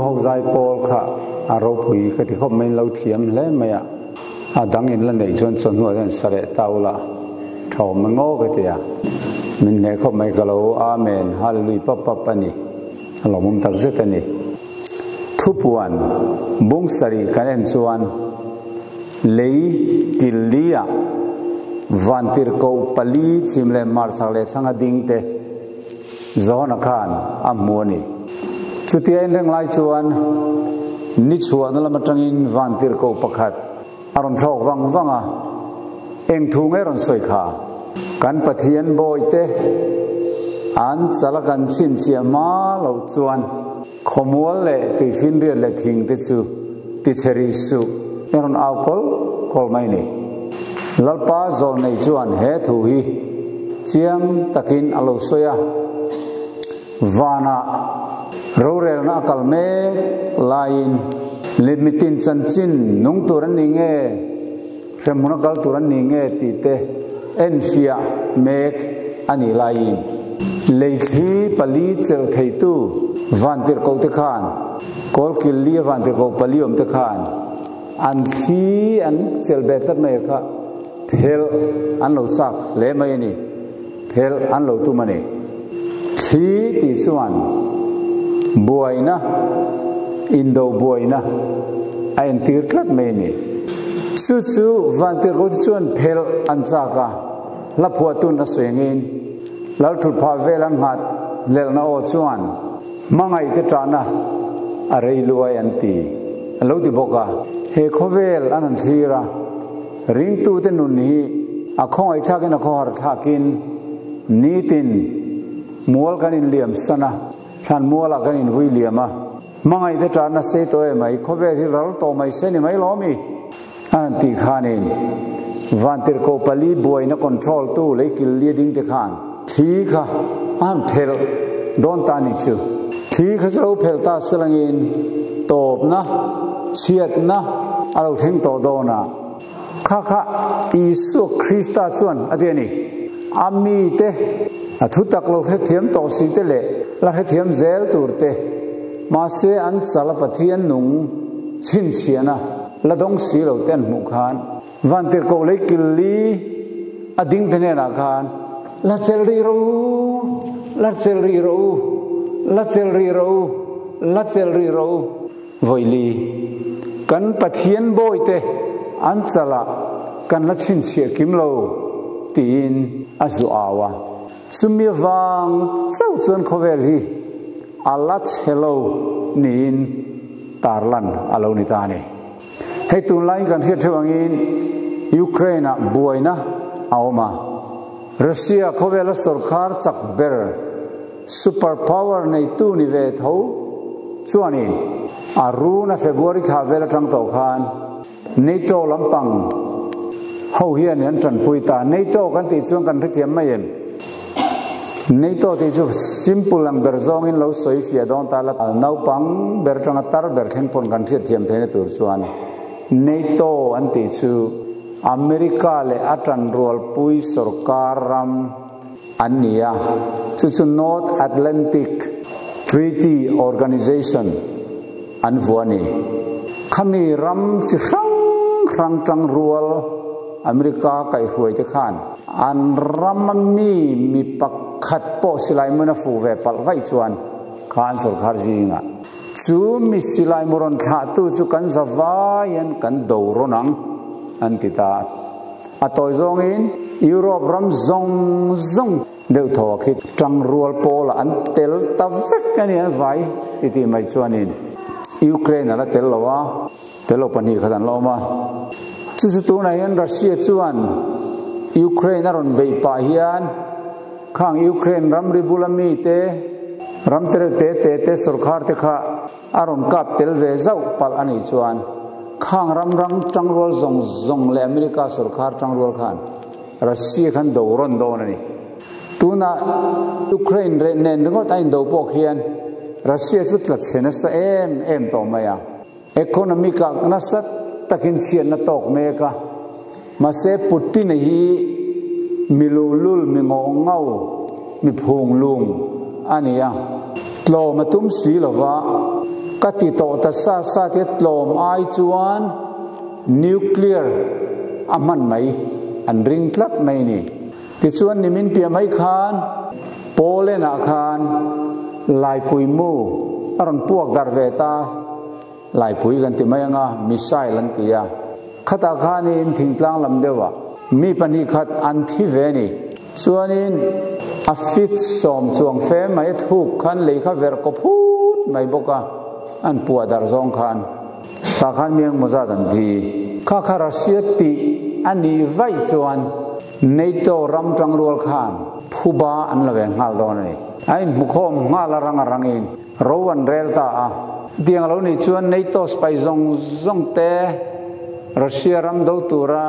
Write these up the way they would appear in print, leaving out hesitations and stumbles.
ho zai pawl kha a ropui ka ti khawp mai in lo thiam hle mai a, a dang in la neih chuan chawhnu ah hian sa leh ta ula tha awm ngaw ka ti a, min hneh khawp mai ka lo Amen Hallelujah pap pap a ni, a lawmawm tak zet a ni. Thupuan bung sarih kan en chuan lei kil li ah vantirhkoh pali chhim leh hmarchhak leh thlanga ding te, Johana khan a hmu a ni. Chutia inreng lai chuan ni chhuahna lam atangin vantirhkoh pakhat a rawn thlawk vang vang a, Eng thu nge rawn sawi kha? Kan Pathian bawihte an chal a kan chhinchhiah hma loh chuan khawmual leh tuifinriat leh thing te chu tichhe rih suh i rawn au kawl kawl mai ni. Lalpa zawlnei chuan he thu hi chiang takin a lo sawi a, Vanah rorelna a kal mek laiin limitin chanchin nung tur an ni nge, hremhmun a kal tur an ni nge tih te enfiah mek a nih laiin leithli pali chelh theitu vantirhkoh te khan kawlkil li a vantirhkoh pali awm te khan an thli an chelh ve tlat mai kha phelh an lo chak hle mai a ni, phelh an lo tum a ni. Thli tih chuan buaina, indo buaina a entir tlat mai a ni. Chu chu vantirhkoh te chuan phelh an chak a, hla phuahtun a sawi angin Lalthutphah vel an nghat lelhna aw chuan hmangaih te tahna a rei luai an ti a lo ti bawk a. He khawvel an han thlir a, ringtute nun hi a khawngaih thlakin a khawhar thlakin nitin mual kan inliam san a, thlan mualah kan invui liam a, hmangaih te tahna sei tawh em mai, khawvel hi ral tawh mai se ni mai lawm i? A han tih khanin Vantirhkoh pali buaina control tu leikil li ding te khan thli kha a han phelh dawn ta ni chu. Thli kha chu lo phelh ta selangin tawpna, chhiatna a lo thleng tawh dawn a. Kha kha Isua Krista chuan a ti a ni. A mite a thutak lo hrethiam tawh si te leh la hrethiam zel tur te, mahse an chala Pathian nung chhinchhiahna, La dawng si lo te an hmuh khan Vantirhkoh lei kil li a ding te hnenah khan, La chelh rih rawh u, la chelh rih rawh u, la chelh rih rawh u, la chelh rih rawh u. Vawi li, kan Pathian bawite an chalah kan la chhinchhiah kim lo tiin a zu au a. Chumi avang chauh chuan khawvel hi a la chhe lo niin tarlan a lo ni ta a ni. Hei tunlaiin kan hriat theuh angin Ukraine-ah buaina a awm a, Russia khawvela sorkar chak ber super power neitu ni ve tho chuanin a runa February thla vel atang tawh khan NATO lampang ho hian an tanpui ta. NATO kan tih chuan kan hrethiam mai em? NATO tih chu simple ang ber zawngin lo sawi fiah dawn ta la, naupang ber atanga tar ber thleng pawn kan hriatthiam theihna tur chuan NATO an tih chu America leh a tanrualpui sorkar ram an ni a, chu chu North Atlantic Treaty Organization an vuah a ni. Khami ram chi hrang hrang tangrual America kaihhruai te khan an rama mi mi pakhat pawh silai mun a fuh ve palh vaih chuan kha an sorkar zingah chu mi silai mu rawn thlahtu chu kan za vaiin kan do rawn ang an ti ta a. A tawi zawngin Europe ram zawng zawng deuh thaw a khi tangrual pawlah an tel ta vek a ni an vai ti tih mai chuanin Ukraine a la tel lo a, tel lo pahnih khat an la awm a. Chu chu tunah hian Russia chuan Ukraine a rawn beih pah hian khang Ukraine ramri bula mite ram te reuh te te te sorkar te kha A rawn kap tel ve zauh palh a nih chuan khang ram rang tangrual zawng zawng leh America sorkar tangrual khan Russia khan do rawn dawn a ni. Tunah Ukraine reh nen ringawt a indo pawh khian Russia chu tla chhe nasa em em tawh mai a. Economic ah nasa takin chhiatna tawk mek a. Mahse Putin-a hi mi luhlul, mi ngawh ngau, mi phung lung a ni a. Tlawm a tum si lo va, Ka ti tawh ta sa sa tia tlawm ai chuan nuclear a hman mai an ring tlat mai a ni. Tichuan nimin piah mai khan Poland ah khan laipui mu a rawn puak darh ve ta, laipui kan ti mai anga missile an ti a, khatah khanin thingtlang lam deuhah mi 2 khat an thi ve a ni. Chuanin a fit 10 chuang fe mai a thuk khan lei kha verh kaw phut mai bawk a, an puah darh zawng khan tah khan mi engmaw zat an thi. Kha kha Russia tih a nih vaih chuan NATO ram tangrual khan phuba an la ve nghal dawn a ni. A inhmukhawm nghal a rang a rangin ro an rel ta a. Tiang a lo nih chuan NATO sipai zawng zawng te Russia ram do tura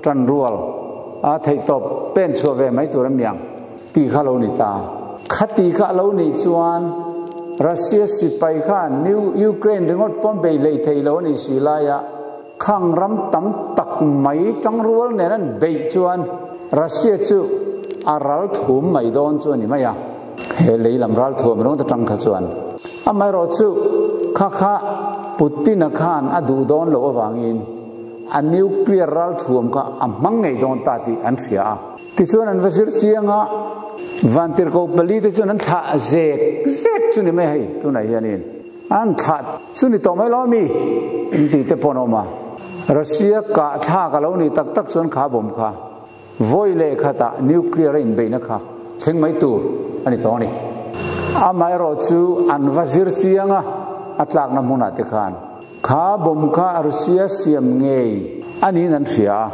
tanrual a theihtawp pen chhuah ve mai tur a miang tih kha lo ni ta. Khati kha a lo nih chuan Russia sipai khan New Ukraine ringawt pawn bei hlei thei lo a nih si laia khang ram tam tak mai tangrual nen an beih chuan Russia chu a ral thum mai dawn chu a ni mai a. He lei lam ral thuam ringawt atang kha chuan amaherawh chu kha kha Putin-a khan a duh dawn loh avangin a nuclear ral thuam kha a hmang ngei dawn ta tih an hria a. Tichuan an va zir chiang a, Vantirhko pali te chuan an thlah zek zek chu ni mai hei tunah hianin an thlah chu ni tawh mai lo ami in tih te pawh an awm a. Russia kah thlak a lo nih tak tak chuan kha bawm kha vawi leh khatah nuclear a inbeihna kha thleng mai tur a ni tawh a ni. Amaherawh chu an va zir chiang a, a tlakna hmunah te khan Kha bomb kha Russia siam ngei a niin an hria a,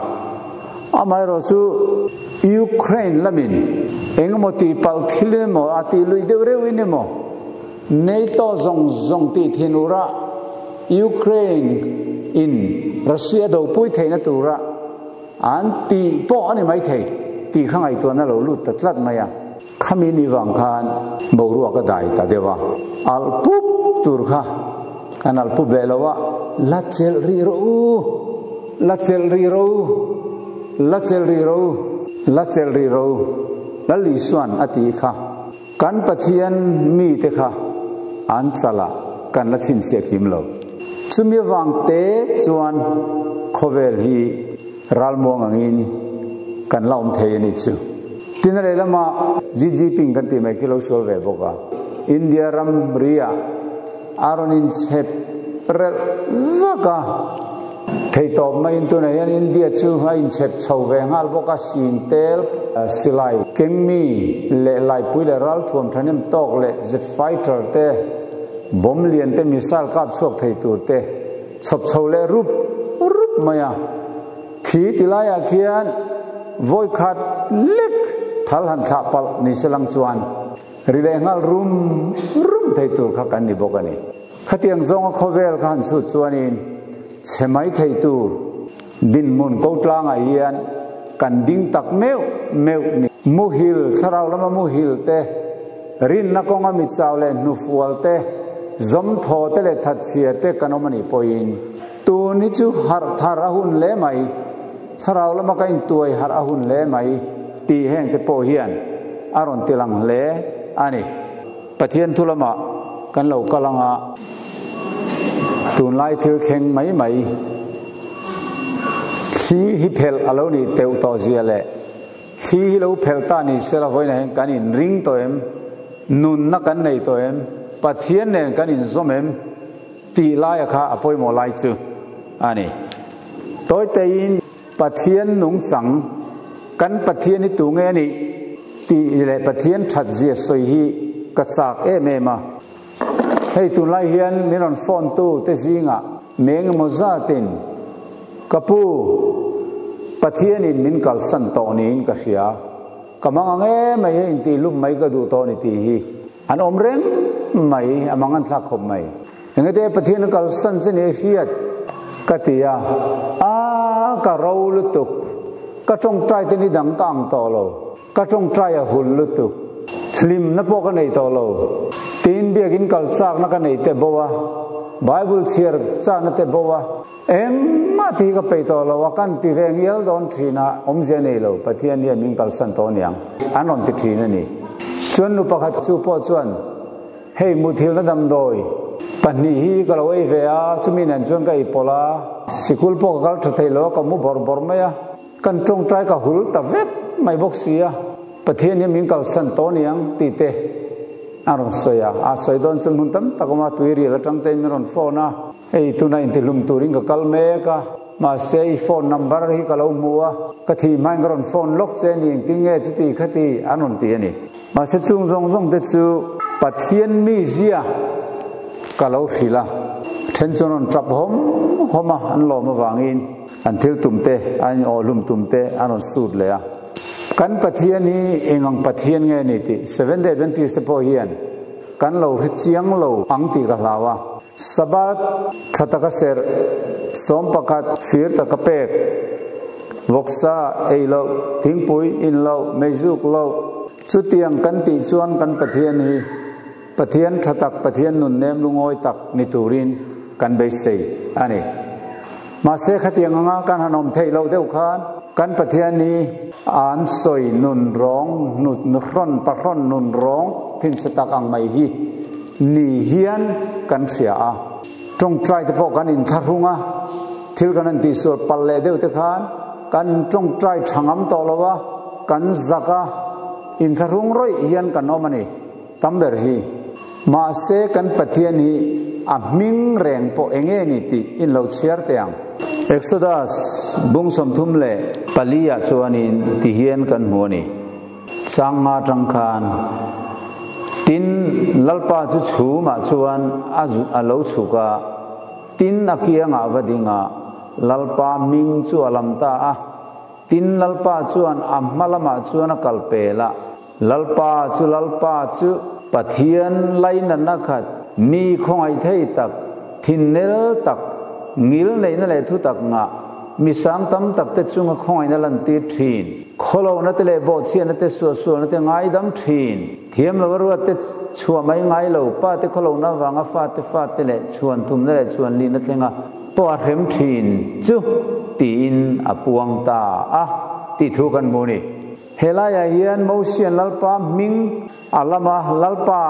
amaherawh chu Ukraine lamin engemaw tihpalh thil emaw a tih luih deuh reuhin emaw NATO zawng zawng tih thin ura Ukraine in Russia dopui theihna tura an tih pawh a ni maithei tih kha ngaihtuahna lo lut ta tlat mai a. Khami ni vang khan boruak a dai ta deuh a, alh pup tur kha kan alh pup leh lo a, la chelh rih rawh u, la chelh rih rawh u, la chelh rih rawh u, la chelh rih rawh u, Lal Isua'n a ti kha kan Pathian mite kha an chalah kan la chhinchhiah kim lo. Chumi avang te chuan khawvel hi ralmuang angin kan la awm thei a ni chu. Tin a lehlamah Xi Jinping kan tih mai khi lo sual ve bawk a, India ram ri-ah a rawn inchhep relh vak a, theihtawp maiin tunah hian India chu a inchhep chho ve nghal bawk a, Singtel, silai kengmi leh laipui leh ralthuam thahnem tawk leh jet fighter te, bomb lian te, missile kap chhuak thei tur te chhawp chho leh rup rup mai a. Khi ti laiah khian vawikhat lek thal han thlah palh ni se lang chuan ri leh nghal rum rum thei tur kha kan ni bawk a ni. Khatiang zawnga khawvel kha han chhut chuanin chhe mai thei tur dinhmun ko tlangah hian kan ding tak meuh meuh ni. Muhil, thlarau lama muhil te, rinna kawnga mitchau leh hnufual te, zawmthaw te leh thatchhia te kan awm a nih pawhin, Tun hi chu harh thar a hun hle mai, thlarau lama ka intuai harh a hun hle mai tih heng te pawh hian a rawn ti lang hle a ni. Pathian thu lamah kan lo kal anga tunlai thil thleng mai mai thli hi phelh a lo nih teuh tawh zia leh thli hi lo phelh ta ni sela vawiinah hian kan inring tawh em, nunna kan nei tawh em, Pathian nen kan inzawm em? Tih laia kha a pawimawh lai chu a ni. Tawiteiin Pathian nungchang, kan Pathian hi tu nge a nih tih leh Pathian that zia sawi hi ka chak em em a. Hei tunlai hian min rawn phone tu te zingah mi engemaw zatin ka pu Pathianin min kalsan tawh niin ka hria, ka mang ang em mai hei intih lum mai ka duh tawh ni tih hi An awm reng mai, a mang an thlak khawp mai. Engete Pathian a kalsan che ni hriat ka ti a, a ka ro lutuk, ka tawngtai te ni dang ka ang tawh lo, ka tawngtai a hul lutuk, hlimna pawh ka nei tawh lo, tin biakin kal chakna ka nei te bo a, Bible chhiar chakna te bo a, engmah tih hi ka peih tawh lo a, kan ti ve ngial dawn thin a, awmzia nei lo, Pathian hian min kalsan tawh aniang, an rawn ti thin a ni. Chuan nu pakhat chu pawh chuan, Hei muthilna damdawi Pahnih hi ka lo ei ve a, chumi nen chuan ka ei pawlh a, sikul pawh ka kal tha thei lo a, ka mu bawrh bawrh mai a, kan tawngtai ka hul ta vek mai bawk si a, Pathian hi min kalsan tawh niang tih te a rawn sawi a, a sawi dawn chuan hmun tam tak awm a, tui rial atang tein min rawn phone a, hei tuna intihlum turin ka kal mek a, mahse i phone number hi ka lo hmu a, ka thih hmain ka rawn phone lawk che a ni, engtin nge chuti khati an rawn ti a ni. Mahse chung zawng zawng te chu Pathian mizia ka lo hrilh a, then chuan rawn tap hawm hawm a, an lawm avangin an thil tum te, an inawhhlum tum te an rawn sut leh a. Kan Pathian hi eng ang Pathian nge ni tih Seventh Day Adventist te pawh hian kan lo hre chiang lo ang tih ka hlau a. Sabbath tha taka serh, 11 fir taka pek, vawksa ei loh, thingpui in loh, meizuk loh, chutiang kan tih chuan kan Pathian hi Pathian tha tak, Pathian nun nem lungawi tak ni turin kan beisei a ni. Mahse khatiang anga kan han awm theih loh deuh khan kan Pathian hi an sawi nun rawng, nuhrawn, pahrawn nun rawng thinchhe tak ang mai hi ni hian kan hria a. Tawngtai te pawh kan inthlahrung a, thil kan han tihsual palh leh deuh te khan kan tawngtai tha ngam tawh lo a, kan zak a, inthlahrung rawih hian kan awm a ni. Tam ber hi. Mahse kan Pathian hi a hming reng pawh eng nge ni tih in lo chhiar teh ang. Exodus bung 34 ah chuanin ti hian kan hmu a ni. Chang nga tang khan, Tin, Lalpa chu chhumah chuan a a lo chhuk a, tin a kiangah va ding a, Lalpa hming chu a lam ta a. Tin, Lalpa chuan a hma lamah chuan a kal pel a. Lalpa chu Lalpa chu Pathian lainatna khat, mi khawngaih thei tak, thinnel tak, ngil neihna leh thu tak ngah, mi sang tam tak te chunga khawngaihna lantir thin, khawlohna te leh bawhchhiatna te suahsualna te ngaidam thin, thiam lova ruat te chhuah mai ngai lo, pa te khawlohna avanga fa te fa te leh chhuan thumna leh chhuan lihna thlenga pawh a hrem thin chu tiin a puang ta a tih thu kan hmu a ni. Helaiah hian Mosian Lalpa hming a lam a, Lalpa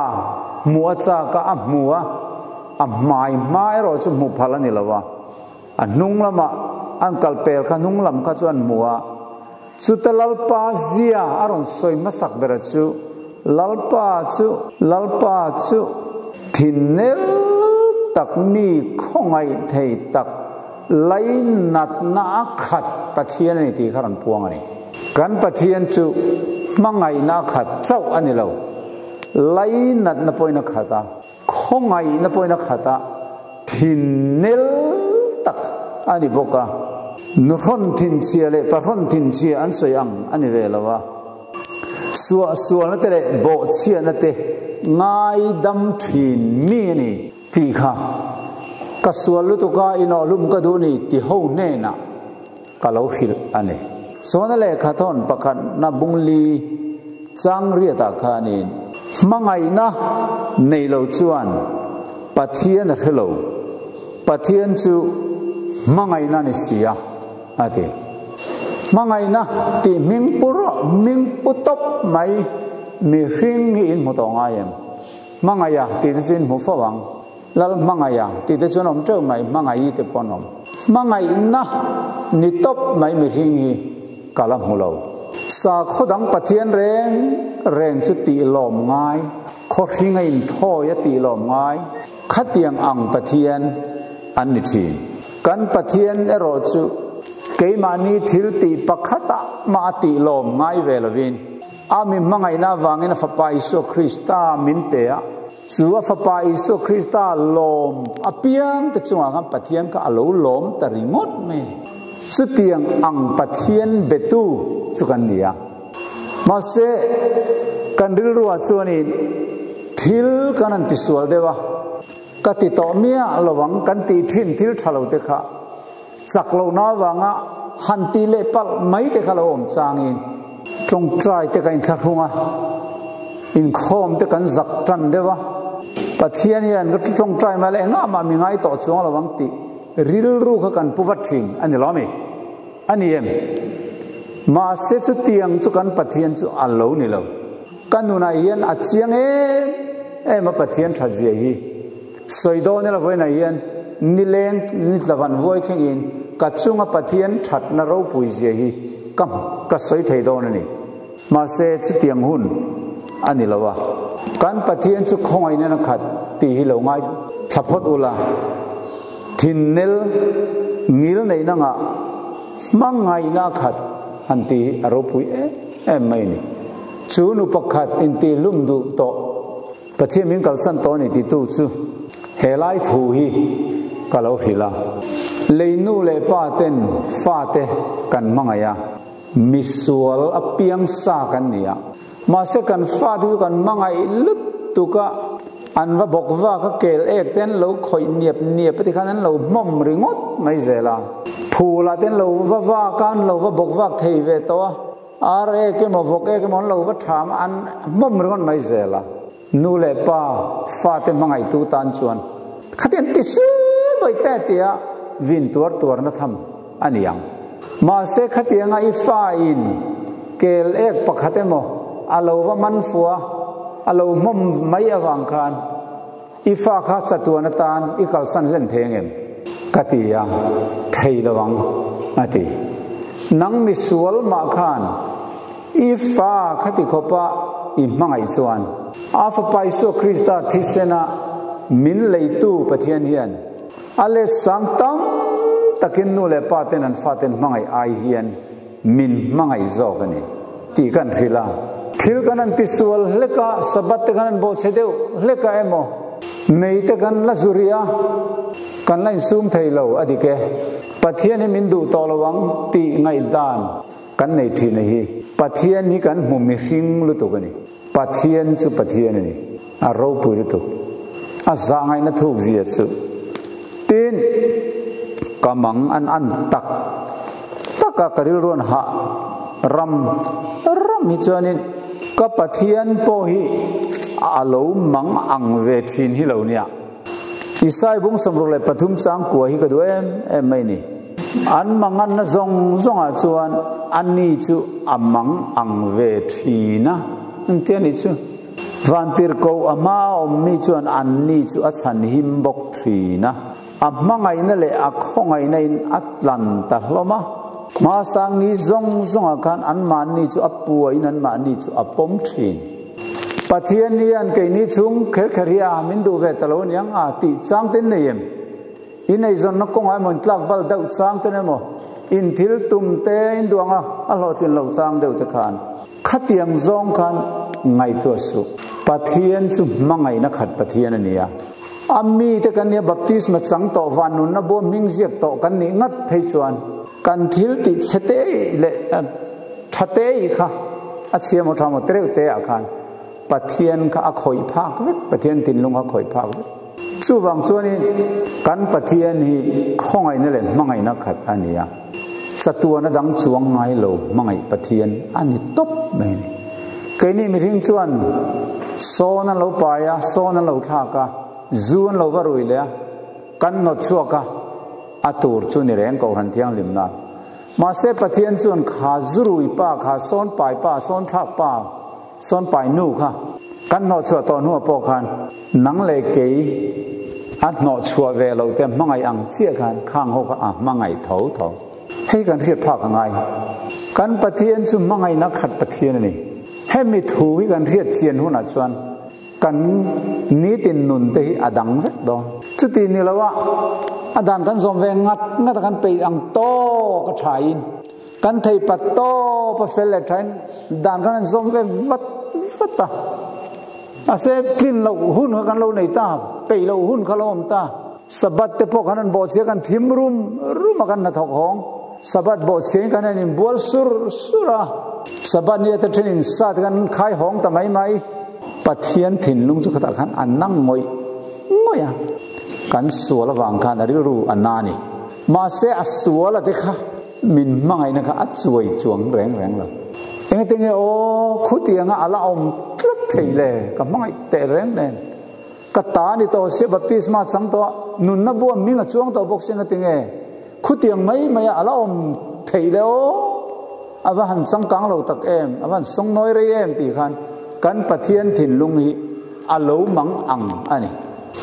hmuh a chak a, a hmu a, a hmai hma erawh chu hmuh phal a ni lo a, a hnung lamah an kal pel kha hnung lam kha chu an hmu a, chuta Lalpa zia a rawn sawi hmasak ber chu Lalpa chu Lalpa chu thinnel tak mi khawngaih thei tak lainatna a khat Pathian a ni tih kha rawn puang a ni. Kan Pathian chu hmangaihna a khat chauh a ni lo, lainatna pawhin a khat a, khawngaihna pawhin a khat a, thinnel tak a ni bawk a. Nuhrawn thinchhia leh pahrawn thinchhia an sawi ang a ni ve lo a, suahsualna te leh bawhchhiatna te ngaidam thin mi a ni tih kha ka sual lutuk a, inawhhlum ka duh ni ti ho hnenah Ka lo hrilh a ni. Sawna lehkha thawn pakhatna bungli chang riatah khanin hmangaihna nei lo chuan Pathian a hre lo, Pathian chu hmangaihna a ni si a, a ti. Hmangaihna tih hming pu rawh, hming pu tawp mai mihring hi in hmu tawh ngai em? Hmangaiha tih te chu in hmu fo ang. Lal hmangaiha tih te chuan awm teuh mai, hmangaihi te pawh an awm. Hmangaihna ni tawp mai mihring hi ka la hmu lo. Sakhaw dang Pathian reng reng chu tih lawm ngai, khaw hringa inthawi a tih lawm ngai, khatiang ang Pathian an ni thin. Kan Pathian erawh chu keimahni thil tih pakhatah mah a tih lawm ngai ve lovin, a mi hmangaihna avangin a Fapa Isua Krista min pe a, Chu a Fapa Isua Krista lawm apiang te chungah khan Pathian kha a lo lawm ta ringawt mai a ni. Chutiang ang Pathian betu chu kan ni a. Mahse, kan rilruah chuanin thil kan han tisual deuh a, ka ti tawh miah lo ang kan tih thin thil tha lo te kha chak lohna avanga han tih leh palh mai te kha lo awm changin tawngtai te kan inthlahrung a, inkhawm te kan zak tan deuh a, Pathian hian ka tawngtai mai la engah mah mi ngai tawh chuang lo ang tih rilru kha kan pu vat thin a ni lo ami? A ni em? Mahse chutiang chu kan Pathian chu a lo ni lo. Ka nunah hian a chiang em em a Pathian thatzia hi. Sawi dawn ila vawiinah hian nileng ni tlavan vuai thlengin ka chunga Pathian thatna ropui zia hi ka ka sawi thei dawn a ni. Mahse chutiang hun a ni lo a. Kan Pathian chu khawngaihna khat tih hi lo ngai thla phawt ula, thinnel ngil neihna ngah hmangaihna khat han tih hi a ropui em em mai a ni. Chu nu pakhat intihlum duh tawh Pathian min kalsan tawh a ni titu chu he lai thu hi ka lo hrilh a. Lei nu leh pa ten fate kan hmangaih a, misual apiang sa kan ni a. Mahse kan fate chu kan hmangaih lutuk a, an va bawk vak a, kel ek te an lo khawih niap niap a tikhan an lo hmawm ringawt mai zel a. Phul ah te an lo va vak a, an lo va bawk vak thei ve tawh a. Ar ek emaw vawk ek emaw an lo va tham a, an hmawm ringawt mai zel a. Nu leh pa fate hmangaihtu tan chuan khatiang ti su mai te tia vin tuar tuarna tham a ni ang. Mahse khatianga i fa in kel ek pakhat emaw a lo va man fua, a lo hmawm mai avang khan i fa kha chatuan atan i kalsan hlen thei angem? Ka ti a, thei lo ang, a ti. Nang misual mah khan i fa khati khawpa i hmangaih chuan a Fapa Isua Krista thisena min leitu Pathian hian a let sang tam takin nu leh pa ten an faten hmangaih ai hian min hmangaih zawk a ni tih kan hrilh a. Thil kan han tisual hlek a, Sabbath te kan han bawhchhe deuh hlek a emaw, mei te kan la zu rih a, kan la insum thei lo a dik e. Pathian hi min duh tawh lo ang tih ngaihdan kan nei thin a hi. Pathian hi kan hmu mihring lutuk a ni. Pathian chu Pathian a ni. A ropui lutuk. A zahngaihna thuk zia chu. Tin, ka mang an an tak tak a, ka rilru an hah ram ram hi chuanin ka Pathian pawh hi a lo mang ang ve thin hi lo nia. Isai bung 63 chang kua hi ka duh em em mai ni. An manganna zawng zawngah chuan ani chu a mang ang ve thin a, engtia ni chu? Vantirhkoh a hma a awmmi chuan anni chu a chhan him bawk thin a, a hmangaihna leh a khawngaihna in a tlan ta hlawm a. Hmasangni zawng zawngah khan anmahni chu a puain anmahni chu a pawm thin. Pathian hian keini chhung kher kher hi a min duh ve ta lo aniang a tih chang ten nei em? In eizawnna kawngah emaw in tlak bal deuh chang ten emaw in thil tum te in duh anga a hlawhtlin lo chang deuh te khan khatiang zawng khan ngaihtuah suh. Pathian chu hmangaihna khat Pathian a ni a. A mite kan nia baptisma chang tawh van nunna bawm hming ziak tawh kan nih ngat phei chuan kan thil tih chhe te leh tha te i kha a chhia maw tha maw tereuh te ah khan Pathian kha a khawih phak vek, Pathian thinlung kha a khawih phak vek. Chuvang chuanin kan Pathian hi khawngaihna leh hmangaihna khat a ni a, chatuana dang chuang ngai lo hmangaih Pathian a ni tawp mai a ni. Keini mihring chuan sawn an lo pai a, sawn an lo thlak a, zu an lo va rui leh a, kan hnawt chhuak a, a tur chu ni reng Kohhran Thianghlim nan. Mahse Pathian chuan kha zu rui pa, kha sawn pai pa, sawn thlak pa, sawn pai nu kha kan hnawh chhuah tawh hnuah pawh khan nang leh kei a hnawh chhuah ve lo te hmangaih ang chiah khan khang ho kha a hmangaih tho tho. Hei kan hriat phak a ngai. Kan Pathian chu hmangaihna khat Pathian a ni. Hemi thu hi kan hriat chian hunah chuan Kan nitin nun te hi a dang vek dawn. Chuti ni lo a, a dan kan zawm ve ngat ngat a kan peih ang tawk a tha in, kan thei pat tawp a fel leh tha in dan kan han zawm ve vat vat a. Mahse tlin loh hun kha kan lo nei ta, peih loh hun kha lo awm ta. Sabbath te pawh kan han bawhchhia kan thim rum rum a kan hnathawk hawng. Sabbath bawhchhia in kan han inbual sur sur a. Sabbath ni ata then in sa te kan khai hawng ta mai mai. Pathian thinlung chu khatah khan a nang ngawih ngawih a, kan sual avang khan a rilru a na a ni. Mahse a sual a te kha min hmangaihna kha a chuai chuang reng reng lo. Engati nge aw khutianga a la awm tlat thei le, ka hmangaih teh reng nen. Ka ta ni tawh sia baptisma chang tawh a, nunna buam ming a chuang tawh bawk sia engati nge khutiang mai mai a la awm thei le aw, a va han changkang lo tak em, a va han sawngnawi rei em tih khan kan Pathian thinlung hi a lo mang ang a ni.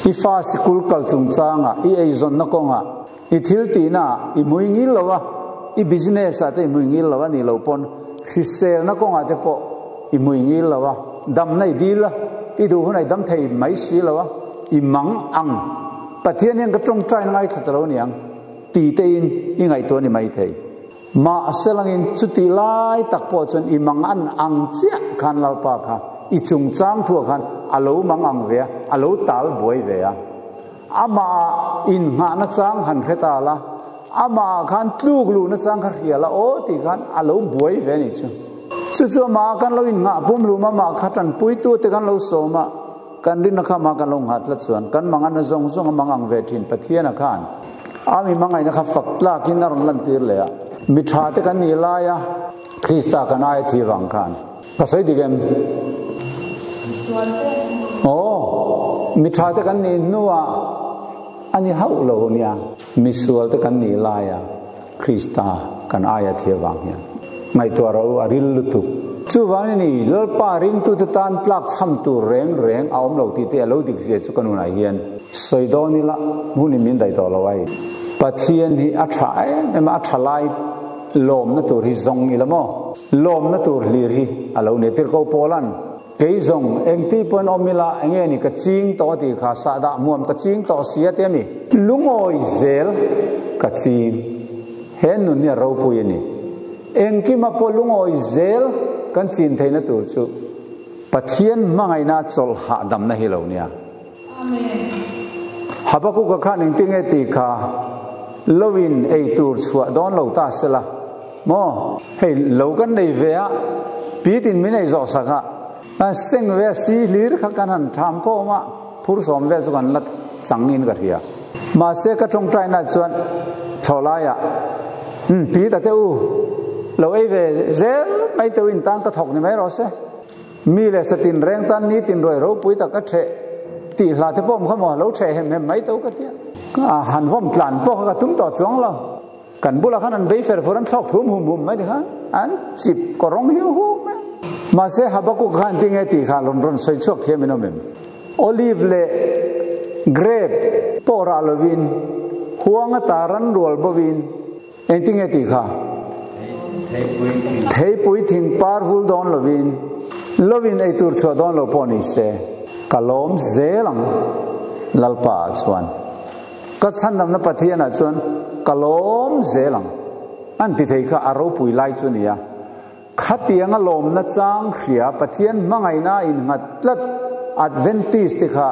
I fa sikul kal chungchangah, i eizawnna kawngah, i thil tihnaah i hmui ngil lo a, i business ah te i hmui ngil lo a nih loh pawn hriselna kawngah te pawh i hmui ngil lo a, damna i dil a, i duh hunah i dam thei mai si lo a, i mang ang. Pathian hian ka tawngtaina ngaithla ta lo niang ti tein i ngaihtuah a ni maithei. Mahse langin chuti lai tak pawh chuan i mang an ang chiah khan Lalpa kha i chungchang thuah khan a lo mang ang ve a, a lo tal buai ve a. Amah innghahna chang han hre ta la, amah khan tluk luhna chang kha hria la aw tih khan a lo buai ve a nih chu. Chu chu amah kan lo innghah pum lum a, amah kha tanpuitu te kan lo sawm a, kan rinna kha amah kan lo nghah tlat chuan kan manganna zawng zawng a mang ang ve thin Pathiana khan a mi mangaihna kha fak tlakin a rawn lantir leh a. Mi tha te kan nih laia Krista kan aia thi vang khan Ka sawi dik em? Aw, mi tha te kan nih hnuah a ni hauh lo nia. Mi sual te kan nih laia Krista kan aia thi avang hian ngaihtuah rawh u, a ril lutuk. Chuvangin ni, Lalpa ringtute tan tlak chham tur reng reng a awm lo tih te a lo dik zia chu ka nunah hian sawi dawn ila hmunin min daih tawh lo ai. Pathian hi a tha em em a, a tha lai Lawmna tur hi zawng ila maw? Lawmna tur hlir hi a lo ni. Tirhkoh Paula'n, Kei zawng, engti pawhin awm ila, enge ni ka ching tawh a tih kha, sahdah muam ka ching tawh si a ti a mi? Lungawi zel ka ching. He nun hi a ropui a ni. Engkima pawh lungawi zel kan chin theihna tur chu Pathian hmangaihna chawlh hahdamna hi lo nia. Habakuka khan engtinge tih kha loin ei tur chhuah dawn lo ta sela maw? Hei lo kan nei ve a, pitin min ei zawh sak a, kan seng ve a, si hlir kha kan han tham khawm a, phur sawm vel chu kan la changin ka hria. Mahse ka tawngtaina chuan thlawhlaiah, Umm pi ta teh u, lo ei ve zel mai teuh in tan ka thawk ni mai rawh se. Mi leh satin reng tan nitin ruai ropui tak ka ṭheh tih hla te pawh awm kha maw, lo ṭheh hem hem mai to ka tia. Han vawm tlan pawh kha ka tum tawh chuang lo. Kan bulah khan an bei fer fur, an thlawk thum hum hum mai tikhan an chip kaw rawng hiu hu mai. Mahse Habakkuk khan tinge tih kha rawn rawn sawi chhuak thiam in awm em? Olive leh grape pawh rah lovin, huang ata ran rual bovin, Engtinge tih kha? Theipui thing par vul dawn lovin, lovin ei tur chhuah dawn lo pawh ni se, ka lawm zel ang Lalpa ah chuan. Ka chhandamna Pathian ah chuan ka lawm zel ang. An ti thei kha a ropui lai chu nia. Khatianga lawmna chang hria Pathian hmangaihna a innghat tlat Adventist te kha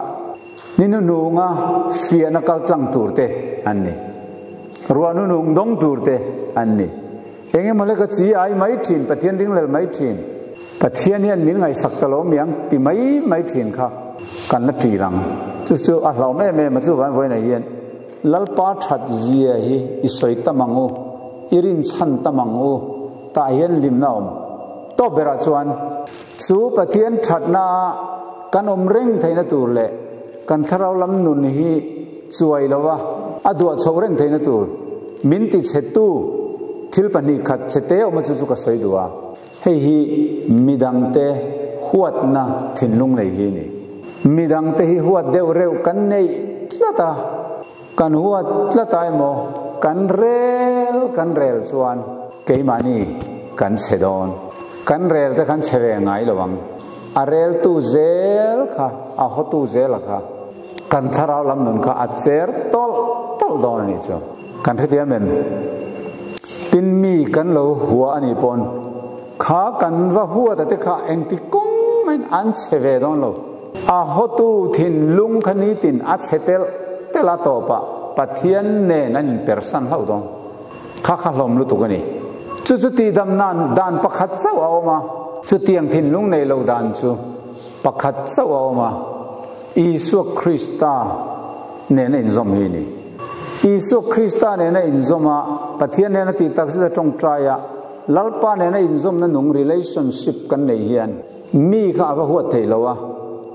ni hnuhnunga fiahna kal tlang tur te an ni. Ruah hnuhnung dawng tur te an ni. Eng emaw hleka chi ai mai thin, Pathian ringlel mai thin, Pathian hian min ngaihsak ta lo miang ti mai mai thin kha kan la ṭil ang. Chu chu a hlauhawm em em a, chuvangin vawiinah hian Lalpa that zia hi i sawi tam ang u, i rinchhan tam ang u, tah hian hlimna a awm. Tawp berah chuan, chu Pathian thatna a kan awm reng theihna tur leh kan thlarau lam nun hi chuai lova a duah chhoh reng theihna tur min ti chhetu thil pahnih khat chhete awm a chu chu ka sawi duh a. Hei hi midangte huatna thinlung nei hi a ni. Midangte hi huat deuh reuh kan neih tlat a, kan huat tlat a emaw kan rel kan rel chuan keimahni kan chhe dawn. Kan rel te khan chhe ve ngai lo ang. A reltu zel kha, a hawtu zela kha kan thlarau lam nun kha a cher tawlh tawlh dawn a nih chu. Kan hrethiam em? Tin mi kan lo hua a nih pawn kha kan va huat a te kha engti kawng maiin an chhe ve dawn lo. A hawtu thinlung kha nitin a chhe telh telh a tawpah Pathian nen an inpersan hlauh dawn. Kha kha hlawm lutuk a ni. Chu chu tihdam nan dan pakhat chauh a awm a. Chutiang thinlung nei lo dan chu pakhat chauh a awm a. Isua Krista nena inzawm hi a ni. Isua Krista nena inzawm a, Pathian nena tih tak zet a tawngtai a, Lalpa nena inzawmna nung relationship kan neih hian mi kha a va huat thei lo a,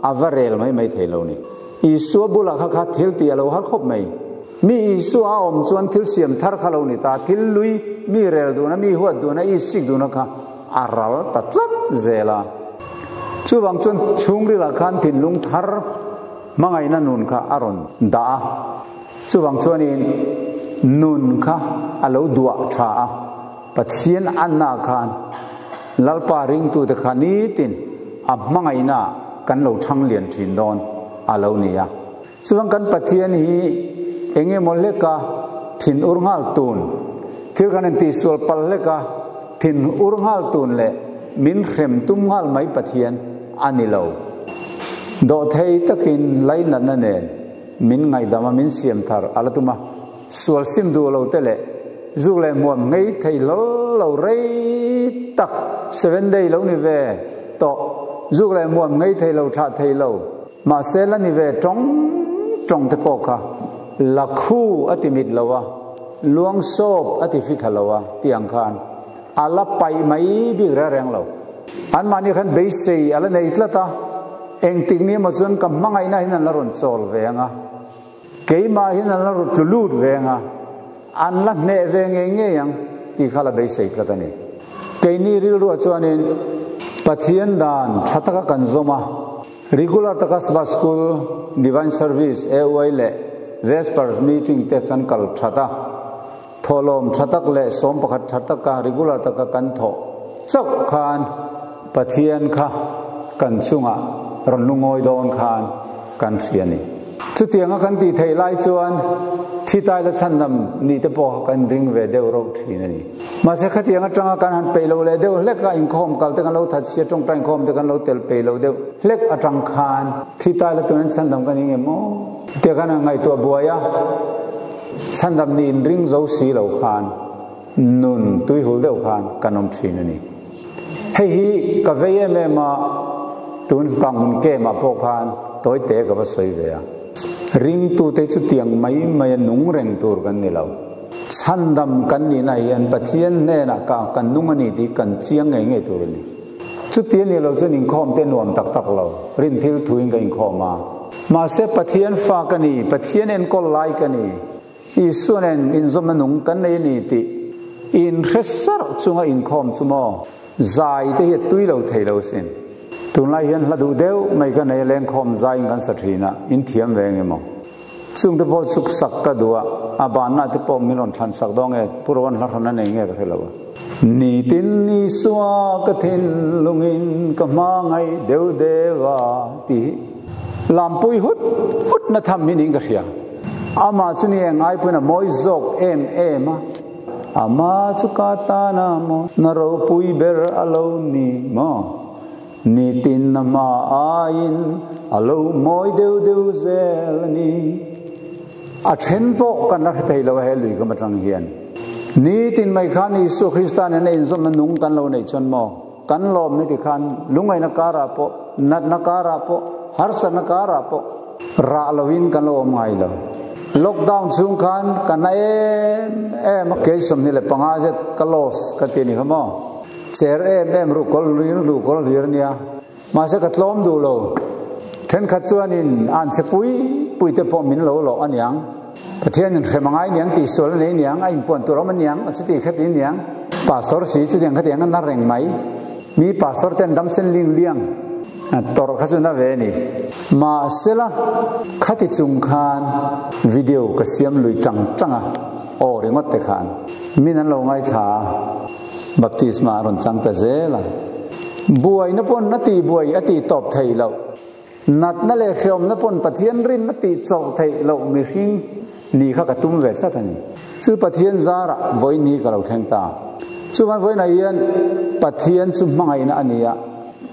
a va rel mai mai thei lo ni. Isua bulah kha kha thil tih a lo har khawp mai. Mi Isua a awm chuan thil siam thar kha lo ni ta, thil lui, mi rel duhna, mi huat duhna, isik duhna kha a ral ta tlat zel a. Chuvang chuan chhungrilah khan thinlung thar Hmangaihna nun kha a rawn dah a, chuvang chuanin nun kha a lo duah tha a, Pathian anna khan Lalpa ringtute kha nitin a hmangaihna kan lo thang lian thin dawn a lo ni a. Chuvang kan Pathian hi eng emaw hleka thin ur nghal tun, thil kan intihsual pal hleka thin ur nghal tun leh min hrem tum nghal mai Pathian a ni lo. Dawhthei takin lainatna nen min ngaihdam a, min siam thar a la tum a. Sual sim duh lo te leh zuk leh hmuam ngei thei hlawl lo rei tak seven day lo ni ve tawh, zuk leh hmuam ngei thei lo thlah thei lo, mahse la ni ve tawng tawng te pawh kha la khu a ti mit lo a, luang sawp a ti fi thla lo a tih ang khan a la paih mai bik reng reng lo. Anmahni khan beisei a la nei tlat a, engtik ni emaw chuan ka hmangaihna hian an la rawn chawl ve ang a, keimah hian an la rawn tlu lut ve ang a, an la hneh ve ngei ngei ang tih kha la beisei tlat a ni. Keini rilruah chuanin Pathian dan tha taka kan zawm a, regular taka Sabbath School, Divine Service, AY leh Vespers meeting te kan kal that a, Thawhlawm tha tak leh sawm pakhat tha taka regular taka kan thawh chauh khan Pathian kha kan chungah rawn lungawi dawn khan kan hria a ni. Chutianga kan tih theih lai chuan thi tai la chhandam nih te pawh kha kan ring ve deuh rauh thin a ni. Mahse khatiang atanga kan han peih lo leh deuh hlek a, inkhawm kal te kan lo that sia, tawngtai inkhawm te kan lo tel peih lo deuh hlek atang khan thi tai la tunin chhandam kan ing em aw? Tia kan han ngaihtuah buai a. Chhandam ni in ring zo si lo khan nun tuihul deuh khan kan awm thin a ni. Hei hi ka vei em em a, tun Kanghmun Camp ah pawh khan tawite ka va sawi ve a. Ringtute chu tiang mai mai a nung reng tur kan ni lo. Chhandam kan nihna hian Pathian hnenah ka kan nung a ni tih kan chiang ngei ngei tur a ni. Chuti a ni lo chuan inkhawm te nuam tak tak lo, rin thil thuin ka inkhawm a. Mahse Pathian fa ka ni, Pathian enkawl lai ka ni, Isua nen inzawmna nung kan nei a ni tih inhre sarh chunga inkhawm chu maw zai te hi a tui lo thei lo sin. Tunlai hian hla duh deuh mai ka nei a, lengkhawm zaiin kan sa thin a, in thiam ve eng emaw. Chung te pawh chuk sak ka duh a, a banna te pawh min rawn thlan sak dawn nge, Pu Rowan hla hran a nei nge ka hre lo a. Nitin Isua ka thinlungin ka hmangaih deuh deuh a tih hi lampui hut hut na tham hi niin ka hria. Amah chu ni eng ai pawhin a mawi zawk em em a, amah chu ka tana maw na ropui ber a lo ni maw? Nitin a hma aiin a lo mawi deuh deuh zel a ni. A then pawh kan la hre thei lo a he lui kam atang hian. Nitin mai khan Isua Krista nen a inzawmna nung kan lo neih chuan maw kan lawm ni ti khan lungaihna karah pawh, natna karah pawh, harsatna karah pawh rah loin kan lo awm ngai lo. Lockdown chhung khan ka na em em a, kei 25 zet ka loss ka ti a ni kha maw. Cher em em ruh kawl lir ruh kawl hlir a nia. Mahse ka tlawm duh lo. Thenkhat chuanin an chhe pui pui te pawh min lo lawh a niang. Pathianin hrem a ngai niang, tihsual a nei niang, a inpuan tur awm a niang, a chuti khati niang. Pastor si chutiang khatiang a na reng mai. Mi pastor ten dam sen ling liang tawrh kha chu na ve a ni. Mahsela khati chung khan video ka siam lui tang tang a, aw ringawt te khan min an lo ngaithla a. Baptisma a rawn chang ta zel a. Buaina pawn na tih buai a tih tawp thei loh. Natna leh hreawmna pawn Pathian rin a tih chawlh theih loh mihring ni kha ka tum ve tlat a ni. Chu Pathian zarah vawiin ni ka lo thleng ta. Chuvang vawiinah hian Pathian chu hmangaihna a ni a.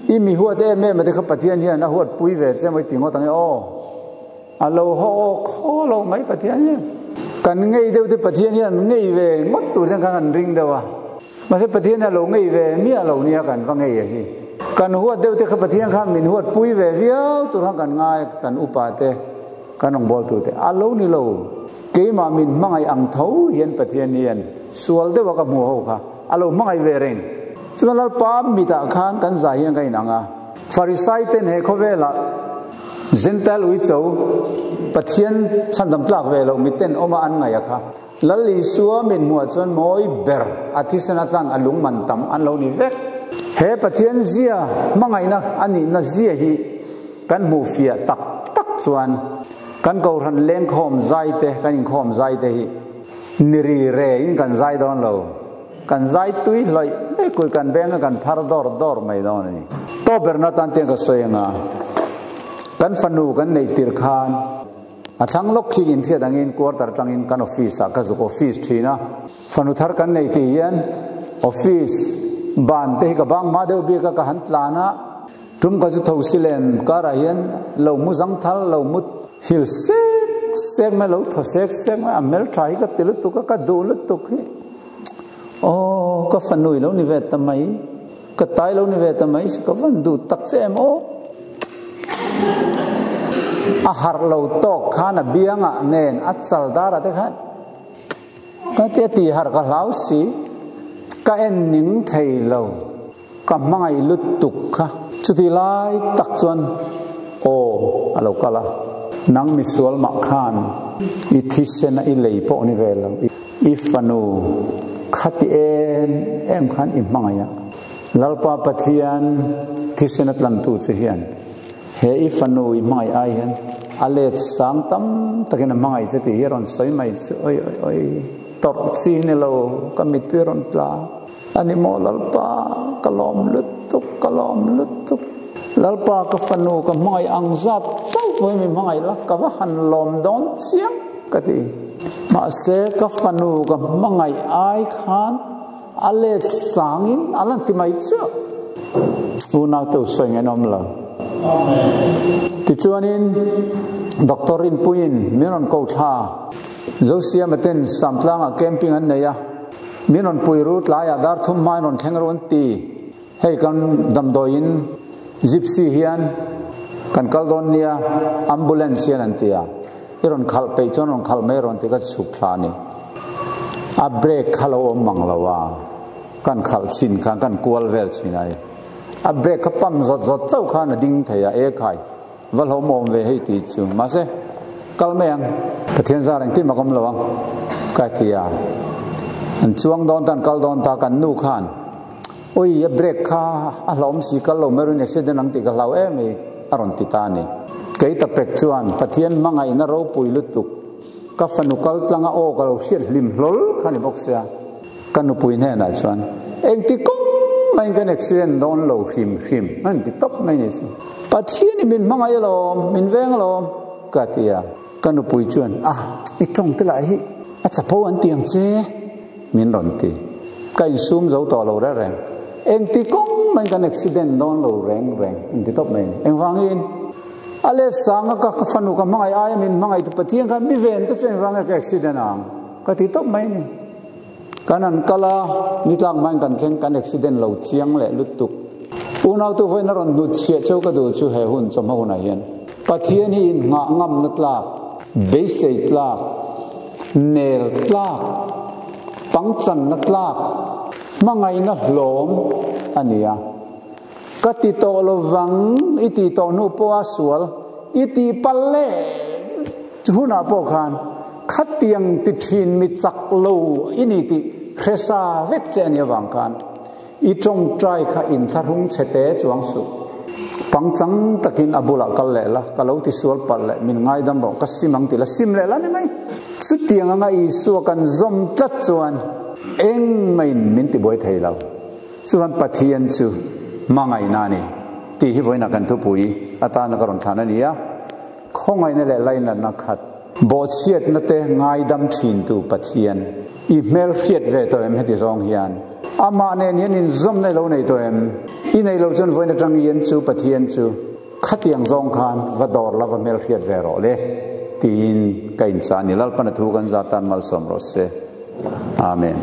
I mi huat em em a te kha Pathian hian a huat pui ve che maw i ti ngawt ang e aw. A lo haw aw khaw lo mai Pathian hian. Kan ngei deuh te Pathian hian ngei ve ngawt tur hian kan han ring deuh a. Mahse Pathian hian a lo ngei ve miah lo nia kan va ngei a hi. Kan huat deuh te kha Pathian khan min huat pui ve viau tur khan kan ngai kan upa te kan rawngbawltu te a lo ni lo. Keimah min hmangaih ang tho hian Pathian hian sual deuh a ka hmuh ho kha a lo hmangaih ve reng. Chuan Lalpa mitah khan kan zai hian ka inang a. Farisai ten he khawvelah Gentile uicho Pathian chhandam tlak ve loh miten awma an ngaih a kha. Lal Isua min hmuah chuan mawi ber a thisen atlan a lung man tam an lo ni vek. He Pathian zia hmangaihna a nihna zia hi kan hmuh fiah tak tak chuan. chuan kan kohhran lengkhawm zai te, kan inkhawm zai te hi ni ri re in kan zai dawn lo. Kan zai tui hlawih mai kui kan beng a kan phar dawr dawr mai dawn a ni. Tawp berna tan tiang ka sawi anga kan fanu kan neih tir khan a thlang lawk khi inhriat angin quarter atangin kan office ah ka zuk office thin a. Fanu thar kan neih tih hian office ban te hi ka bang hma deuh bik a ka han tlan a. Tum ka chu tho si len karah hian lo mu zangthal lo mu hil sek sek mai lo thaw sek sek mai a hmeltha hi ka ti lutuk a ka duh lutuk hi aw ka fanu i lo ni ve ta mai ka tai lo ni ve ta mai ka van duh tak che em aw a harh lo tawk khan a biangah nen a chal darah te khan ka tia tih harh ka hlau si ka en ning thei lo. Ka hmangaih lutuk kha. Chuti lai tak chuan aw a lo kal a. Nang misual mah khan i thisena i lei pawh ni ve lo. I fanu khati em em khan i hmangaih a. Lalpa Pathian thisena tlantu che hian he i fanu i hmangaih ai hian a let sang tam takin a hmangaih che tih hi a rawn sawi mai chu oi oi oi tawrh chi ni lo ka mittui a rawn tla. A ni maw Lalpa, ka lawm lutuk, ka lawm lutuk. Lalpa ka fanu ka hmangaih ang zat chauh pawh hi mi hmangaih la, ka va han lawm dawn chiang ka ti. Mahse ka fanu ka hmangaih ai khan a let sangin a lan ti mai chiah. Unau te u sawi ngen awm lo. Tichuanin Doctor Rinpuiin min rawn ko thla. Zosiama ten Samtlangah camping an nei a. Min rawn pui ru tlaiah dar thum hmain rawn thleng ru an ti. Hei kan damdawiin Gypsy hian kan kal dawn nia ambulance hian an ti a, i rawn khalh peih chuan rawn khalh mai rawn ti ka chhuk thla a ni. A brake kha lo awm mang lo a, kan khalh chhin khan kan kual vel chhin a, a brake kha pump zawt zawt chauh khan a ding thei a, ekhai Va hlawm awm ve hei tih chu. Mahse, kal mai ang. Pathian zar engtin mak awm lo ang ka ti a. An chuang dawn ta, an kal dawn ta, kan nu khan Ui, a brake kha a hlauhawm si kal lo mai rawhin accident ang tih ka hlau em ei a rawn ti ta a ni. Kei ta pek chuan Pathian hmangaihna ropui lutuk ka fanu kal tlanga aw ka lo hriat hlim hlawl kha ni bawk sia. Ka nupui hnenah chuan, Engti kawng maiin kan accident dawn lo hrim hrim an ti tawp mai ni chu. Pathian i min hmangaih alawm, min veng alawm, ka ti a. Ka nupui chuan, A, i tawng te lah hi a chapo an ti ang che, min rawn ti. Ka insum zo tawh lo reng reng. Engti kawng maiin kan accident dawn lo reng reng an ti tawp mai ni. Engvangin? A let sanga ka fanu ka hmangaih aia min hmangaih tu Pathian khan mi ven te chu engvangin ka accident ang, ka ti tawp mai ni. Kan han kal a, nitlak hmain kan thleng, kan accident lo chiang leh lutuk. Unautu vawiin a rawn hnut chhiah cheu ka duh chu he hun chawhma hunah hian Pathian hi inngah ngamna tlak, beisei tlak, nel tlak, pangchanna tlak, hmangaihna hlawm a ni a. Ka ti tawh lovang i tih tawh hnu pawha sual i tih palh leh hunah pawh khan khatiang ti thin mi chak lo i ni tih hresa vek che a nih avang khan i tawngtai kha inthlahrung chhe te chuang suh. Pangchang takin a bulah kal leh la, ka lo ti sual palh leh min ngaidam rawh, ka sim ang ti la, sim leh la ni mai. Chutiang anga Isua kan zawm tlat chuan engmahin min tibuai thei lo. Chuan Pathian chu hmangaihna a ni tih hi vawiinah kan thupui atana ka rawn thlan a ni a, khawngaihna leh lainatna khat, bawhchhiatna te ngaidam thintu Pathian i hmel hriat ve tawh em heti zawng hian amah nen hian inzawmna i lo nei tawh em? I nei lo chuan vawiin atang hian chu Pathian chu khatiang zawng khan va dawr la va hmel hriat ve rawh le tiin ka inchah a ni. Lalpana thu kan zah tan malsawm rawh se. Amen.